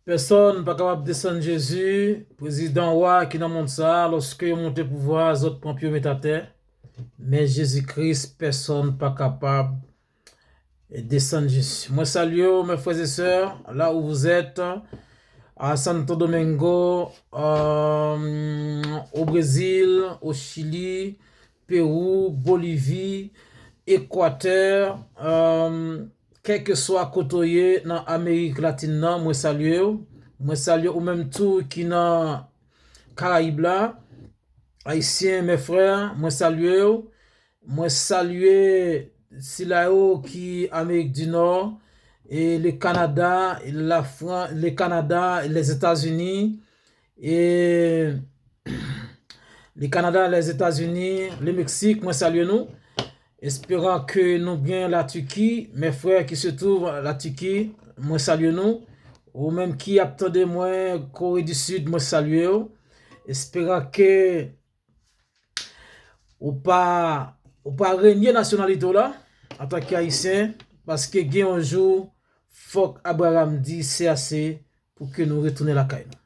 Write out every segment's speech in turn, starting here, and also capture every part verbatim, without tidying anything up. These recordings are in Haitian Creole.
Pèsonn pa kapab desann Jezi, prezidan wa ki nan mond sa a, lòske yo monte pouvwa a, zòt pran pye yo met atè. Men Jezi Kris, pèsonn pa kapab desann Jezi. Mwen salye w, mes frères et sœurs, là où vous êtes, à Santo Domingo, euh, au Brésil, au Chili, Pérou, Bolivie, Équateur, euh, kèlkeswa kote w ye nan Amerik Latin nan, mwen salye w. Mwen salye ou menm tou ki nan Karayib la. Ayisyen, mes frères, mwen salye w. Mwen salye sila yo ki Amerik di Nò, e le Kanada, e la Fran-, le Kanada, les États-Unis, e le Kanada, les États-Unis, le Mexique, mwen salye nou. Espérant que nou byen la Turquie, mes frères qui se trouvent la Turquie, mwen salye nou. Ou menm ki ap tande mwen Corée du Sud, mwen salye w. Espérant que ou pa, ou pa renye nasyonalite w la, antanke Ayisyen, paske gen yon jou, fòk Abraham di se ase pou ke nou retounen lakay nou.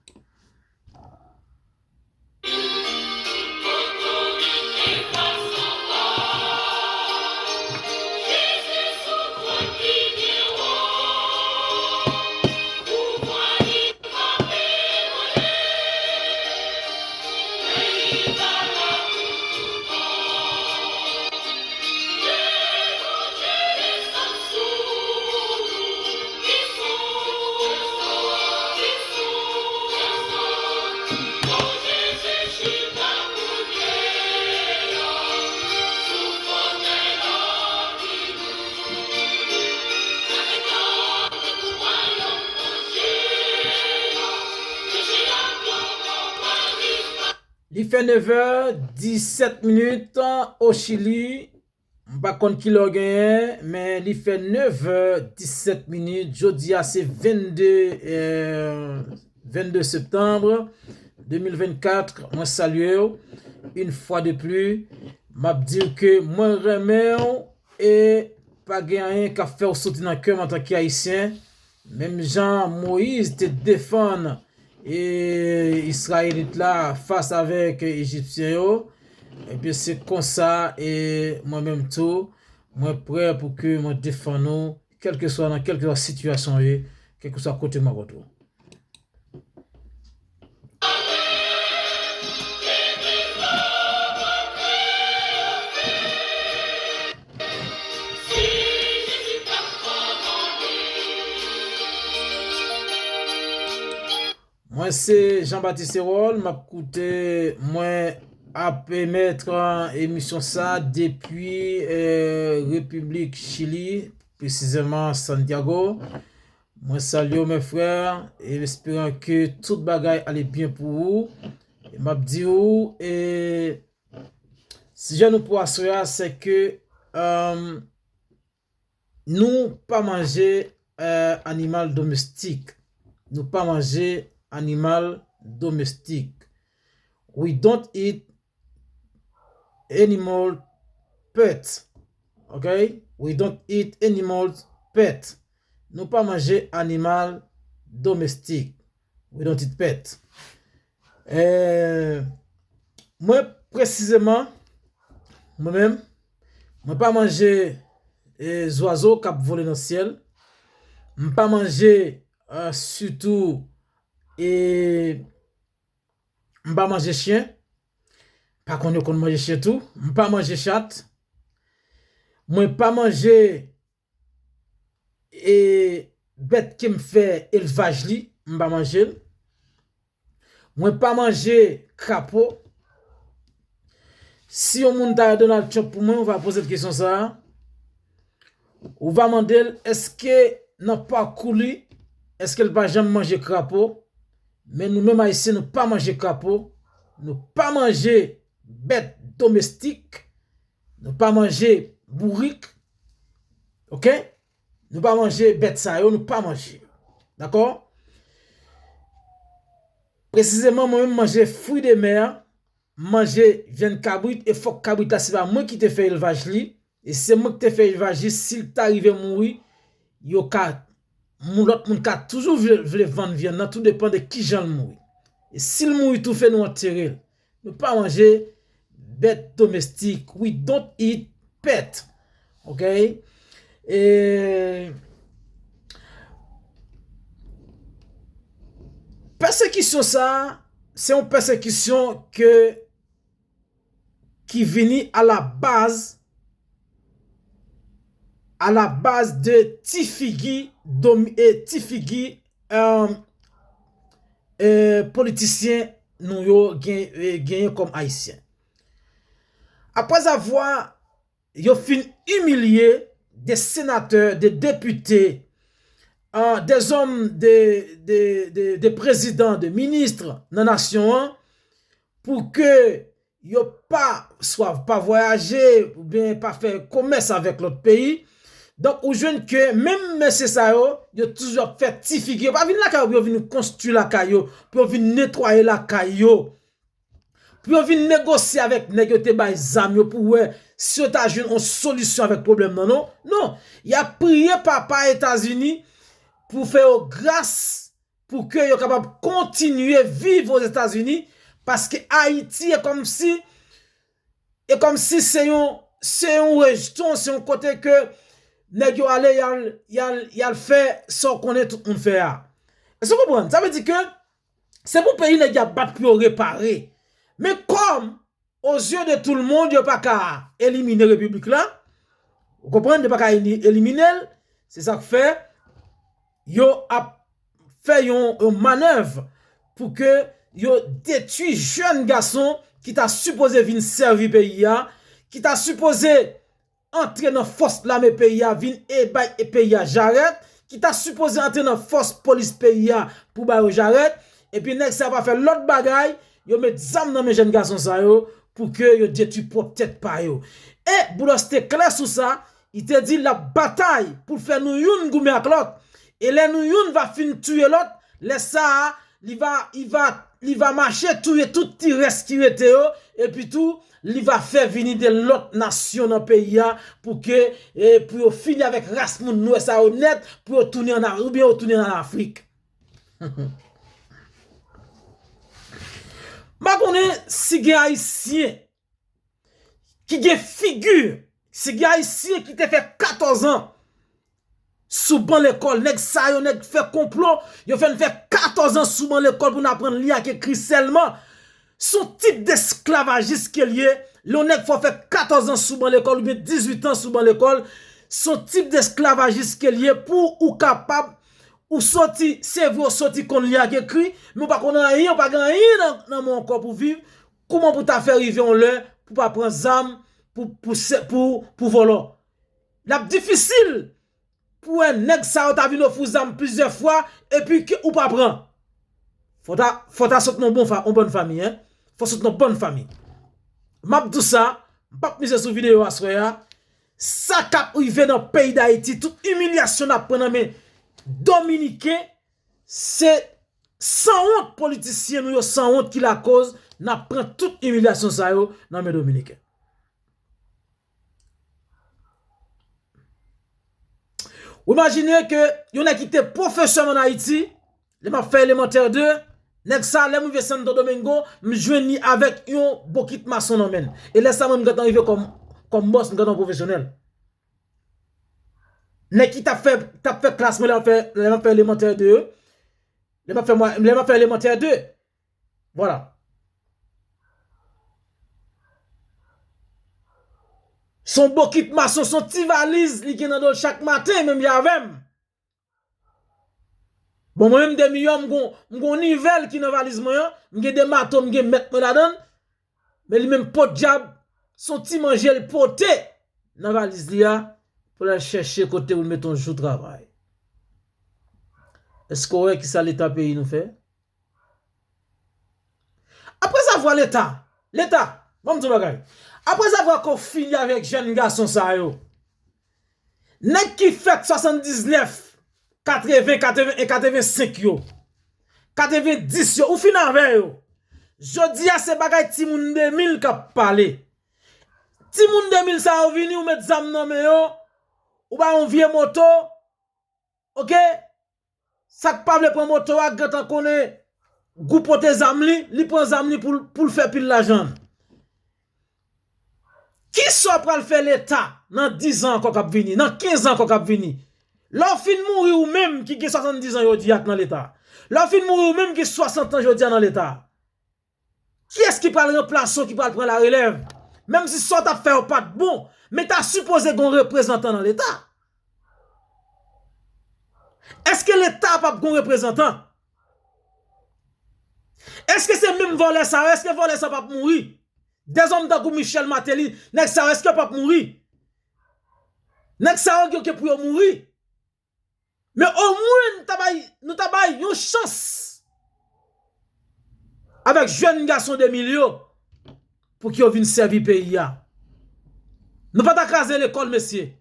Li fè nevè disèt minit o Chili. M pa konn kilè w genyen, men li fè nevè disèt minit. Jodi a se vennde, eh, vennde septanm de mil vennkat. Mwen salye w yon fwa de pli. M ap di w ke mwen renmen w e pa gen anyen k ap fè w soti nan kè m antanke Ayisyen. Menm jan Moyiz te defann e Izrayelit la fas avèk Ejipsyen yo, ebyen se konsa e mwen menm tou, mwen prè pou ke mwen defann ou, kèlkeswa nan kèlkeswa sitiyasyon w ye, kèlkeswa kote mwen ap ou. Mwen se Jean Baptiste Erol, m ap koute, mwen ap emèt emisyon sa depi, eh, Repiblik Chili, presizèman Santiago. Mwen salye w, mes frères, e espérant que tout bagay ale byen pou ou. E m ap di w, e sijè nou pou aswè a, se ke, euh, nou pa manje, euh, animal domestik. Nou pa manje animal domestik. We don't eat animal pet. Ok? We don't eat animal pet. Nou pa manje animal domestik. We don't eat pet. Eh, mwen, presizeman, mwen menm, mwen pa manje, eh, zwazo k ap vole nan syèl. M pa manje, eh, sitou, eh, m pa manje chen. Pa konn yo konn manje chen tou. M pa manje chat. Mwen pa manje e bèt ke m fè elvaj li, m pa manje l. Mwen pa manje krapo. Si yon moun ta Donald Trump pou mwen, ou va poze l kesyon sa a. Ou va mande l, èske nan pakou li, èske l pa janm manje krapo? Men nou menm Ayisyen, nou pa manje krapo. Nou pa manje bèt domestik. Nou pa manje bourik. Ok? Nou pa manje bèt sa yo, nou pa manje. Dakò? Presizeman, mwen menm, m manje fwi de mè, m manje vyann kabrit, e fòk kabrit la, se pa mwen ki te fè elvaj li, e se mwen ki te fè elvaj li, si l ta rive mouri, yo ka moun, lòt moun ka toujou vle, vle vann vyann nan, tou depann de kijan l mouri. E si l mouri toufe, nou antere l. Nou pa manje bèt domestik. We don't eat pet. Ok? E pèsekisyon sa, se yon pèsekisyon ke, ki vini a la baz, a la baz de ti figi domi-, e ti figi, euh, euh, politisyen nou yo gen, eh, genyen kòm Ayisyen. Après avoir yo fin imilye de senatè, de depite, euh, de zòm, de, de, de, de prezidan, de minis nan nasyon an, pou ke yo pa, swa pa vwayaje, oubyen pa fè komès avèk lòt peyi. Donk, ou jwenn ke menm mesye sa yo, yo toujou ap fè ti figi. Yo pa vin lakay yo pou yo vin konstwi lakay yo, pou yo vin netwaye lakay yo, pou yo vin negosye avèk nèg yo te bay zam yo pou wè si yo ta jwenn yon solisyon avèk pwoblèm nan, non. Non, y ap priye Papa Etazini pou fè yo gras, pou ke yo kapab kontinye viv Ozetazini, paske Ayiti e kòmsi, e kòmsi se yon, se yon rejton, se yon kote ke nèg yo ale, y al, y al, y al fè sa w konnen tout moun fè a. Èske w konprann? Sa vle di ke se pou peyi nèg y ap bat pou yo repare. Men kòm, aux yeux de tout le monde, yo pa ka elimine repiblik la. Ou konprann, yo pa ka eli-, elimine l. Se sa k fè yo ap fè yon, yon manèv pou ke yo detwi jèn gason ki ta sipoze vin sèvi peyi a, ki ta sipoze antre nan fòs lame peyi a, vin e bay e peyi a jarèt, ki ta sipoze antre nan fòs polis peyi a pou ba yo jarèt, epi nèg sa yo pa fè lòt bagay, yo met zam nan men jèn gason sa yo pou ke yo detwi pwòp tèt pa yo. E Boulos te klè sou sa, li te di l ap batay pou l fè nou youn goumen ak lòt. E lè nou youn va fin touye lòt, lè sa a, li va, li va, li va mache touye tout ti rès ki rete yo, epi tou, li va fè vini de lòt nasyon nan peyi a pou ke, e, pou yo fini avèk ras moun nwè sa yo nèt, pou yo tounen an A-, oubyen yo tounen an Afrik. M pa konnen si gen Ayisyen ki gen figi, si gen Ayisyen ki te fè katòz an sou ban lekòl. Nèg sa yo, nèg fè konplo, yo fè n fè katòz an sou ban lekòl pou n aprann li ak ekri sèlman. Se yon tip desklavajis ke l ye. Lè yon nèg fè w fè katòz an sou ban lekòl oubyen dizuit an sou ban lekòl, se yon tip desklavajis ke l ye pou ou kapab, ou soti, se vre ou soti konn li ak ekri, men ou pa konn anyen, ou pa gen anyen nan, nan men w ankò pou viv. Kouman pou ta fè rive yon lè pou pa pran zam, pou, pou, se- pou, pou vòlò? L ap difisil pou wè nèg sa yo ta vin ofri w zam plizyè fwa, epi ke ou pa pran. Fò ta, fò ta sot nan bon fa-, yon bòn fanmi, en. Fò sot nan bòn fanmi. M ap di w sa, m p ap mize sou videyo aswè a. Sa k ap rive nan peyi Dayiti, tout imilyasyon n ap pran nan men Dominiken, se sanwont politisyen nou yo, sanwont ki lakoz n ap pran tout imilyasyon sa yo nan men Dominiken. Ou imajine ke yon nèg ki te pwofesè m ann Ayiti, lè m ap fè elemantè de, nèg sa, lè m rive Santo Domingo, m jwenn li avèk yon bokit mason nan men l. E lè sa, mwen, m gentan rive kòm, kòm bòs, m gentan pwofesyonèl. Nèg ki t ap fè, t ap fè klas mwen lè m ap fè, lè m ap fè elemantè de, lè m ap fè mwa-, lè m ap fè elemantè de. Vwala. Se yon bokit mason, se yon ti valiz li gen nan do l chak maten, menm jan avè m. Bon, mwen menm, de miyò, m gon, m gon nivèl ki nan valiz mwen an, m gen de mato, m gen mèt mwen ladan l, men li menm, podyab, se yon ti manje l pote nan valiz li a pou l al chèche kote pou l mete yon jou travay. Èske w wè kisa Leta peyi nou fè? Aprezavwa Leta, Leta, ban m di w bagay. Aprezavwa ke w fini avèk jèn gason sa yo, nèg ki fèt swasanndiznèf, katreven, katreven en, katrevensenk yo, katrevendis yo, ou fin avè yo. Jodi a, se bagay timoun de mil k ap pale. Timoun de mil sa yo vini, ou met zam nan men yo, ou ba yo yon vye moto, oke? sa k pa vle pran moto a, gentan konnen gwoup pote zam li, li pran zam li pou l, pou l fè pil lajan. Kisa w pral fè Leta nan diz an ankò k ap vini, nan kenz an ankò k ap vini? Lè w fin mouri ou menm ki gen swasanndiz an jodi a k nan Leta. Lè w fin mouri ou menm ki swasant an jodi a nan Leta. Kiyès ki pral ranplase w, ki pral pran larelèv? Menm si sa w t ap fè yo pa t bon, men ta sipoze gen yon reprezantan nan Leta. Èske Leta p ap gen yon reprezantan? Èske se menm vòlè sa yo? Èske vòlè sa yo p ap mouri? Dèzòm tankou Michel Martelly, nèg sa yo, èske yo p ap mouri? Nèg sa yo gen pou yo mouri. Men omwen nou ta bay, nou ta bay yon chans avèk jèn gason de mil yo pou ki yo vin sèvi peyi a. Nou pa ta kraze lekòl, mesye.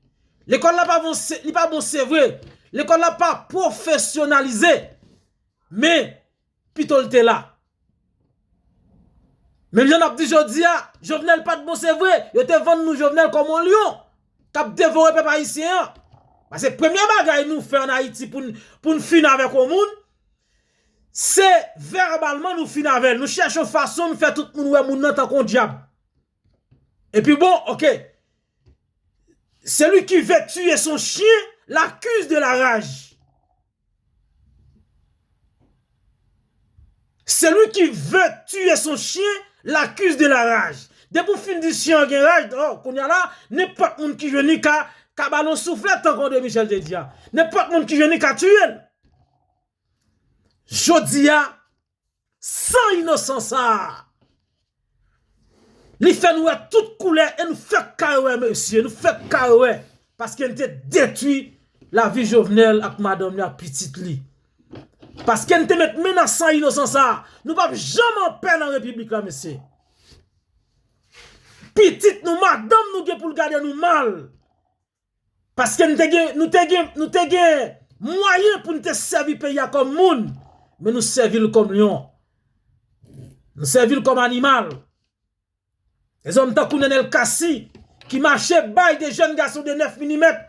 Lekòl la pa bon, se, li pa bon, se vre. Lekòl la pa pwofesyonalize. Men, pito l te la. Menm jan n ap di jodi a, Jovenel pa t bon, se vre. Yo te vann nou Jovenel kòm yon lyon k ap devore pèp ayisyen an. Paske premye bagay nou fè ann Ayiti pou n, pou n fin avèk yon moun, se vèbalman nou fin avè l. Nou chèche yon fason, nou fè tout moun wè moun nan tankou yon dyab. Epi bon, oke. Celui qui veut tuer son chien l'accuse de la rage. Celui qui veut tuer son chien l'accuse de la rage. Depi w fin di chen an gen raj, oh, kounye a la, nenpòt moun ki jwenn li ka, ka ba l yon souflèt, tankou André Michel te di a. Nenpòt moun ki jwenn li ka tiye l. Jodi a, san inosan sa a, li fè n wè tout koulè e nou fèk kare wè, mesye, nou fèk kare wè. Paske n te detwi lavi Jovenel ak madanm li ak pitit li. Paske n te met men nan san inosan sa a. Nou p ap janm anpè nan repiblik la, mesye. Pitit nou, madanm nou gen pou l gade nou mal. Paske n te gen, nou te gen, nou te gen mwayen pou n te sèvi peyi a kòm moun, men nou sèvi l kòm lyon. Nou sèvi l kòm animal. Dèzòm tankou Nenel Cassy, ki mache bay de jèn gason de nèf milimèt.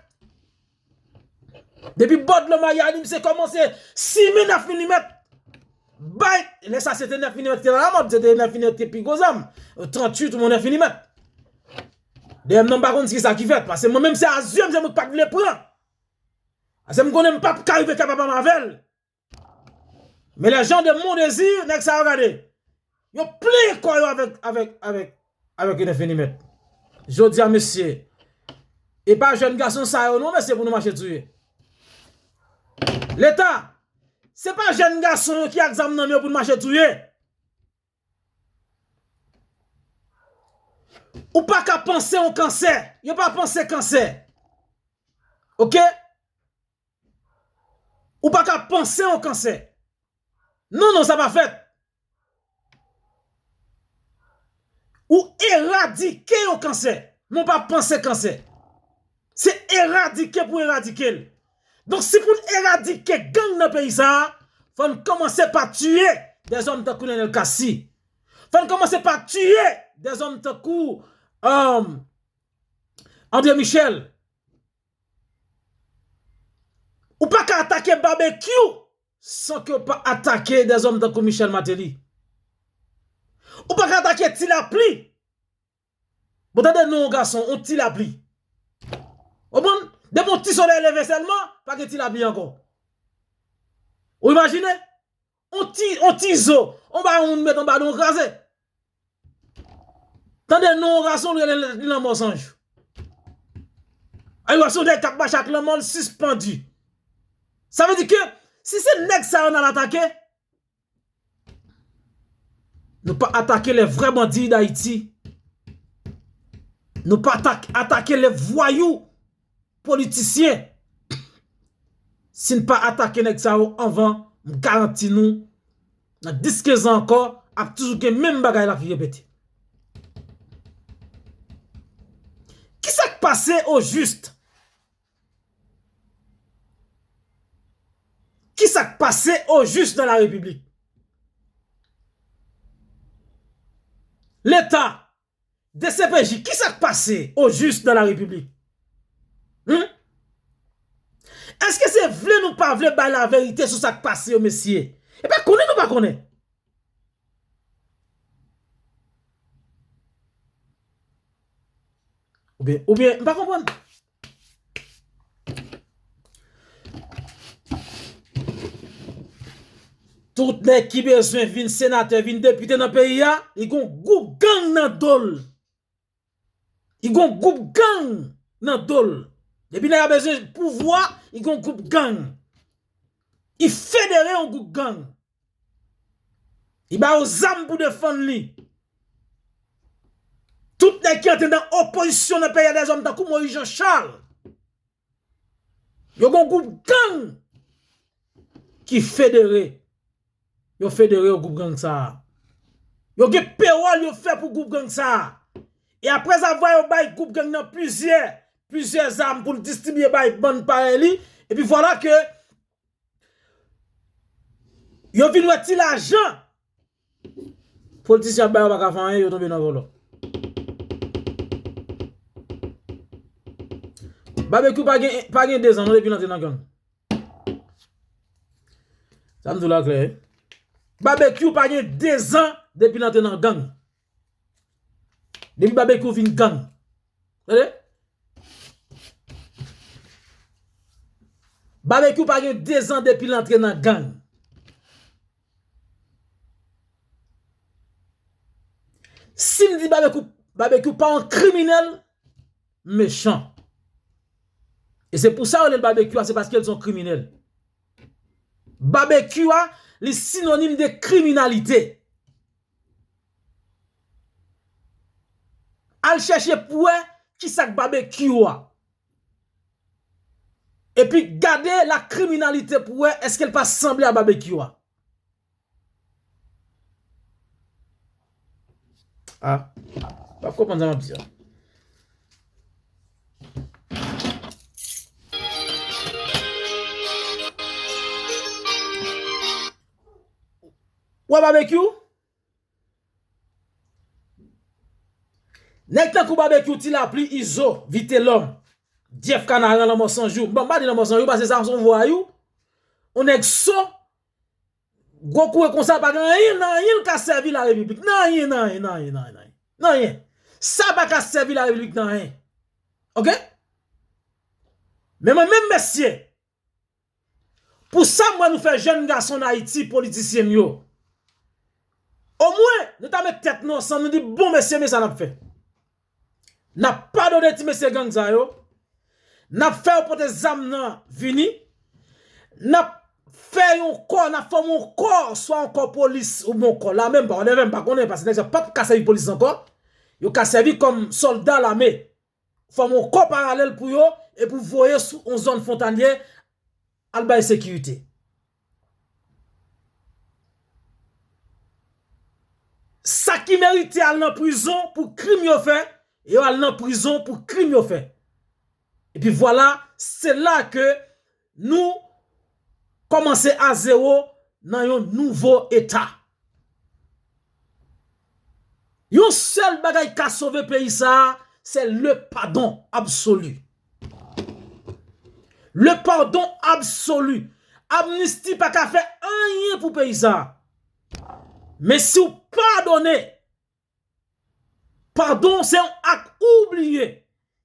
Depi bò dlo Mayani, misye kòmanse simen nèf milimèt. Bay, lè sa se te nèf milimèt ki te nan lamòd, se te nèf milimèt ki te pi gwo zam. Tranntuit ou nèf milimèt. Dayè, m pa konn si sa ki fèt, paske mwen menm se a zye m, se mwen ki pa t vle pran. Paske m konnen m p ap ka rive kapab avè l. Men les gens de mon désir, nèg sa yo gade. Yo plenyen kò yo avèk, avèk, avèk, avèk nèf milimèt. Jodi a, mesye, e pa jèn gason sa yo non, mesye, pou nou mache touye. Leta, se pa jèn gason yo ki ak zam nan men yo pou n mache touye. Ou pa ka panse yon kansè. Yo pa panse kansè. Oke? Ou pa ka panse yon kansè. Non, non, sa pa fèt. Ou eradike yon kansè, men w pa panse kansè. Se eradike pou eradike l. Donk, si pou n eradike gang nan peyi sa a, fò n kòmanse pa tiye dèzòm tankou Nenel Cassy. Fò n kòmanse pa tiye dèzòm tankou, um, André Michel. Ou pa ka atake Babekyou san ke w pa atake dèzòm tankou Michel Martelly. Ou pa ka atake Ti Lapli. Bon, tande non, gason, on Ti Lapli. Ou konprann? Depi on Ti Solèy leve sèlman, pa gen Ti Lapli ankò. Ou imajine? On ti, on ti zo, on bagay moun met anba do, on kraze. Tande non, gason, li rele li lanmò san jou. Ay, gason, nèg k ap mache ak lanmò, l sispandi. Sa vle di ke si se nèg sa yo n al atake, nou pa atake les vrais bandits d'Haïti. Nou pa atak-, atake les voyous politisyen. Si n pa atake nèg sa yo anvan, m garanti nou, nan dis kenz an ankò, ap toujou gen menm bagay la ki repete. Kisa k pase au juste? Kisa k pase au juste dans la République? Leta, D C P J, kisa k pase au juste dans la République? Hmm? Èske se vle nou pa vle bay laverite sou sa k pase yo, mesye? E pa konnen nou pa konnen. Oubyen, oubyen, m pa konprann. Tout nèg ki bezwen vin senatè, vin depite nan peyi a, li gon gwoup gang nan do l. Li gon gwoup gang nan do l. Depi nèg la bezwen pouvwa, li gon gwoup gang. Li federe yon gwoup gang. Li ba yo zam pou defann li. Tout nèg ki antre nan opozisyon nan peyi a dèzòm tankou Moïse Jean Charles. Yo gon gwoup gang ki federe. Yo federe yo gwoup gang sa a. Yo gen pewòl yo fè pou gwoup gang sa a. E aprezavwa yo bay gwoup gang nan plizyè, plizyè zam pou l distribye bay bann parèy li, epi vwala ke yo vin wè ti lajan politisyen ap bay yo pa ka fè anyen, yo tonbe nan vòlò. Babekyou pa gen, pa gen dezan non depi l antre nan gang. Sa m di w la klè, wi. Babekyou pa gen dezan depi l antre nan gang. Depi Babekyou vin gang. Tande? Babekyou pa gen dezan depi l antre nan gang. Si m di Babekyou, Babekyou pa yon kriminèl, m mechan. E se pou sa yo rele l Babekyou a, se paske l se yon kriminèl. Babekyou a, li sinonim de kriminalite. Al chèche pou wè kisa k Babekyou a. Epi gade la kriminalite pou wè èske l pa sanble a Babekyou a. Ah, w ap konprann sa m ap di a. Wè Babekyou? Nèg tankou Babekyou, Ti Lapli, Izo, Vitelòm, Jeff Kanaran, Lanmò San Jou. Bon, m pa di Lanmò San Jou, paske sa se yon vwayou. Yon nèg so, gwo koure konsa, pa gen anyen, nan anyen l ka sèvi larepiblik. Nan anyen, nan anyen, nan anyen, nan anyen, nan anyen. Nan anyen. Sa pa ka sèvi larepiblik nan anyen. Oke? Men mwen menm, mesye, pou sa m wè nou fè jèn gason n Ayiti, politisyen m yo. Omwen, nou ta met tèt nou ansanm, nou di, bon, mesye, men sa n ap fè. N ap padone ti mesye gang sa yo. N ap fè yo pote zam nan vini. N ap fè yon kò, n ap fòme yon kò, swa yon kò polis oubyen yon kò lame, m pa, whatever, m pa konnen, paske nèg sa p ap ka sèvi polis ankò. Yo ka sèvi kòm sòlda lame. Fòme yon kò paralèl pou yo e pou voye sou yon zòn fwontalye al bay sekirite. Sa ki merite al nan prizon pou krim yo fè, yo al nan prizon pou krim yo fè. Epi vwala, se la ke nou kòmanse a zewo nan yon nouvo eta. Yon sèl bagay ka sove peyi sa a, se le padon absoli. Le padon absoli. Amnisti pa ka fè anyen pou peyi sa a. Men si w padone, padon se yon ak oubliye.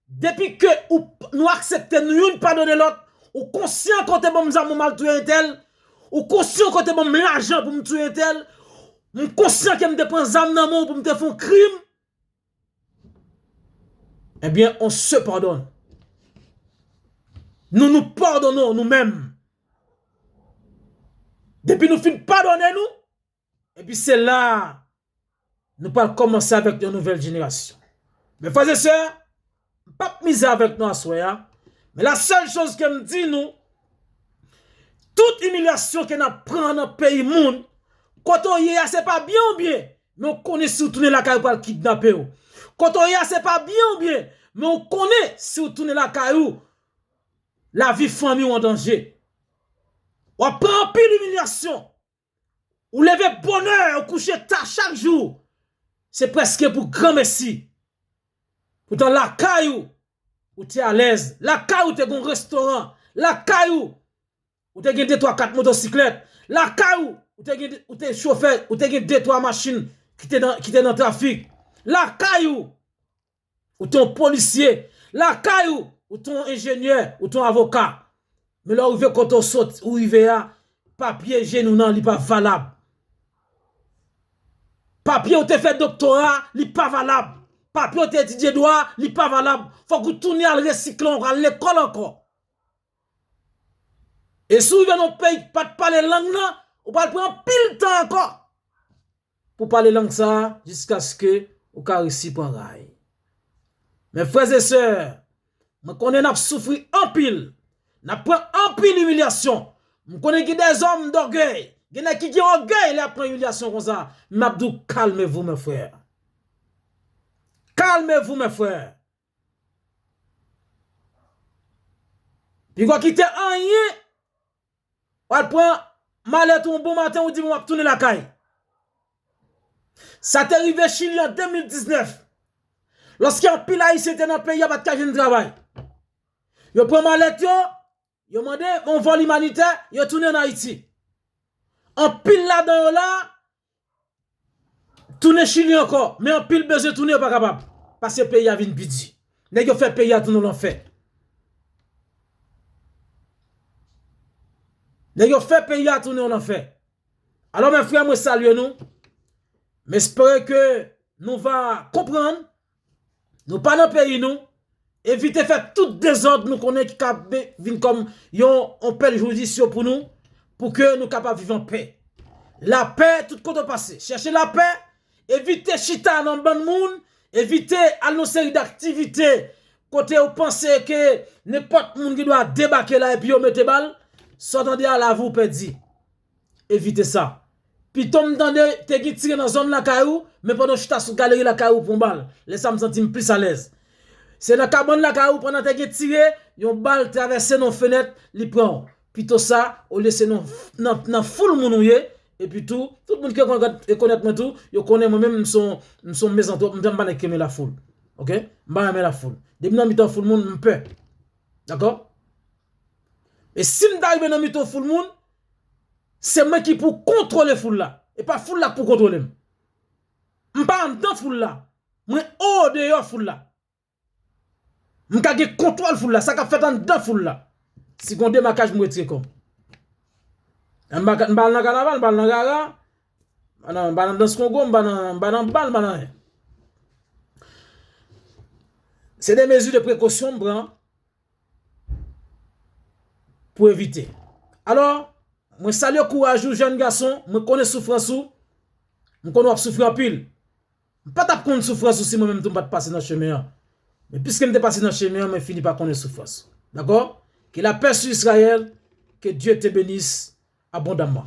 Depi ke ou, nou aksepte nou youn padone lòt, ou konsyan ke w te ban m zam ou m al touye entèl, ou konsyan ke w te ban m lajan pou m touye entèl, m konsyan ke m te pran zam nan men w pou m te fè yon krim, ebyen, on se padone. Nou, nou padone nou, nou menm. Depi nou fin padone nou, epi se la a, nou pral kòmanse avèk yon nouvèl jenerasyon. Men frè e sè, m p ap mize avèk nou aswè a, men la sèl choz ke m di nou, tout imilyasyon ke n ap pran nan peyi moun, kote w ye a, se pa byen w byen, men w konnen si w tounen lakay ou pral kidnape w. Kote w ye a, se pa byen w byen, men w konnen si w tounen lakay ou, lavi fanmi w an danje. W ap pran anpil imilyasyon. Ou leve bonè, ou kouche ta chak jou. Se prèske pou granmesi. Poutan lakay ou, ou te alèz. Lakay ou te gon restoran. Lakay ou, ou te gen de twa kat motosiklèt. Lakay ou, ou te gen, ou te chofè, ou te gen de twa machin ki te nan, ki te nan trafik. Lakay ou, ou te yon polisye. Lakay ou, ou te yon enjenyè, ou te yon avoka. Men lè w rive kote w sot, ou rive a, papye jenou nan, li pa valab. Papye ou te fè doktora, li pa valab. Papye ou te etidye dwa, li pa valab. Fòk ou tounen al resikle ankò, al lekòl ankò. E si w rive nan yon peyi ki pa t pale lang nan, ou pral pran anpil tan ankò pou pale lang sa a, jiskaske ou ka resi pran ray. Men frè e sè, mwen konnen n ap soufri anpil, n ap pran anpil imilyasyon. M konnen gen dèzòm dògèy, gen nèg ki gen ògèy lè y ap pran imilyasyon konsa. M ap di w, calmez-vous, mes frères. Calmez-vous, mes frères. Piga w kite anyen, w al pran malèt ou yon bon maten, ou di, "Bon, m ap tounen lakay." Sa te rive Chili an de mil diznèf, lòske anpil Ayisyen te nan peyi a, pa t ka jwenn travay. Yo pran malèt yo, yo mande yon vòl imanitè, yo tounen ann Ayiti. Anpil ladan yo la, tounen Chili ankò, men anpil bezwen tounen, yo pa kapab. Paske peyi a vin pi di. Nèg yo fè peyi a tounen yon lanfè. Nèg yo fè peyi a tounen yon lanfè. Alò, mes frères, mwen salye nou. M espere ke nou va konprann. Nou pa nan peyi nou. Evite fè tout dezòd nou konnen ki ka be-, vin kòm yon, yon pèl judisyon pou nou, pou ke nou kapab viv an pè. Lapè, tout kote w pase. Chèche lapè, evite chita nan bann moun, evite al nan seri daktivite kote w panse ke nenpòt moun gen dwa debake la epi yo mete bal. Sa w tande a, lavi w pèdi. Evite sa. Pito m tande te gen tire nan zòn lakay ou, men pandan w chita sou galeri lakay ou, pran bal. Lè sa m santi m plis alèz. Se nan kabann lakay ou, pandan te gen tire, yon bal travèse nan fenèt, li pran w. Pito sa, olye se nan, nan, nan foul moun ou ye, epi tou, tout moun ki rekonèt, rekonèt mwen tou, yo konnen mwen menm, m se yon, m se yon mezantwòp, m pa nèg ki renmen lafoul. Oke? M pa renmen lafoul. Depi nan mitan foul moun, m pè. Dakò? E si m ta rive nan mitan foul moun, se mwen ki pou kontwole foul la. E pa foul la k pou kontwole m. M pa anndan foul la. Mwen o deyò foul la. M ka gen kontwòl foul la, sa k ap fèt anndan foul la. Si gon demakaj, m retire kò m. M pa, m pa al nan kanaval, m pa al nan rara, m pa nan, m pa nan dans kongo, m pa nan, m pa nan bal, m pa nan anyen. Se de mezi de prekosyon m pran pou evite. Alò, mwen salye kouraj ou, jèn gason, mwen konnen soufrans ou, m konnen w ap soufri anpil. M pa t ap konn soufrans ou si mwen menm tou m pa t pase nan chemen an. Men piske m te pase nan chemen an, mwen fini pa konnen soufrans ou. Dakò? Que la paix sur Israël, que Dieu te bénisse abondamment.